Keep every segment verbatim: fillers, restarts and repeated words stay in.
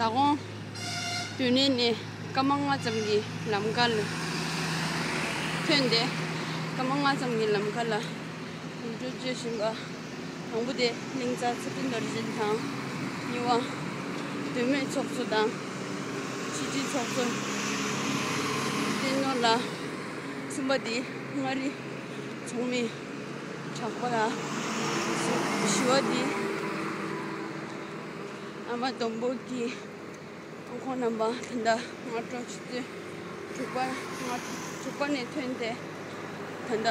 ད་དགོང་སྡོད་གནས་ནས་སྐར་མ་ལྔ་ཙམ་གྱི་ལམ་ཁ་ལ་ཐོན་ཏེ། སྐར་མ་ལྔ་ཙམ་གྱི་ལམ་ཁ་ལ་གོམ་བགྲོད་བྱེད་བཞིན་པ། དང་པོ་དེ་གླིང་ཚ་ཚེ་བརྟན་རྡོ་རྗེ་དང་། གཉིས་པ་མདོ་སྨད་ཚོགས་གཙོ་དང་ཕྱི་དྲིལ་ཚོགས་གཙོ། སྟེང་ནོར་ལགས། གསུམ་པ་དེ་མངའ་རིས་ཚོགས་མི་གྲགས་པ་ལགས། བཞི་པ་དེ་ཨ་མ་ལྡོམ་པོ་སྐྱིད། ཁོང་རྣམ་པ་ད་ལྟ་སྔ་དྲོ་ཆུ་ཚོད་དྲུག་པ། སྔ་དྲོ་དྲུག་པ་ནས་ཐོན་ཏེ་ད་ལྟ་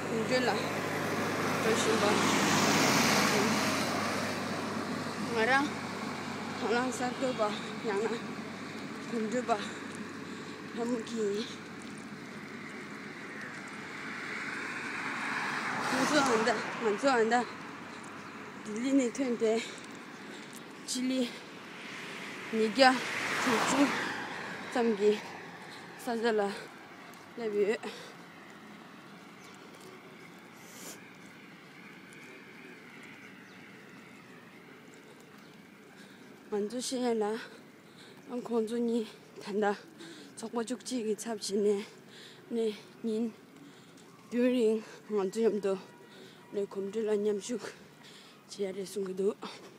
གོམ་བགྲོད་ལ་འགྲོ་བཞིན་པ་ཡིན། ང་རང་དང་བླངས་གསར་འགོད་པ། ཡང་ན་གོམ་བགྲོད་པ་ལྷ་མོ་སྐྱིད་ཡིན། ང་ཚོ་ཨ་མདའ། ང་ཚོ་ཨ་མདའ་ལྡི་ལི་ནས་ཐོན་ཏེ་སྤྱི་ལེ་ཉིས་བརྒྱ་དྲུག་ཅུ་ཙམ་གྱི་ས་ཆ་ལ་སླེབས་ཡོད། ང་ཚོ་ཤེས་ཡ་ལ། ཨང་། ཁོང་ཚོ་གཉིས་ད་ལྟ་ཚོགས་པ་བཅུ་གཅིག་གི་ཚབ་བྱས་ནས་ནས་ཉིན་བདུན་རིང་ང་ཚོ་མཉམ་དུ་ནས་གོམ་བགྲོད་ལ་མཉམ་ཞུགས་བྱེད་ཡ་རེད་གསུང་གི་འདུག།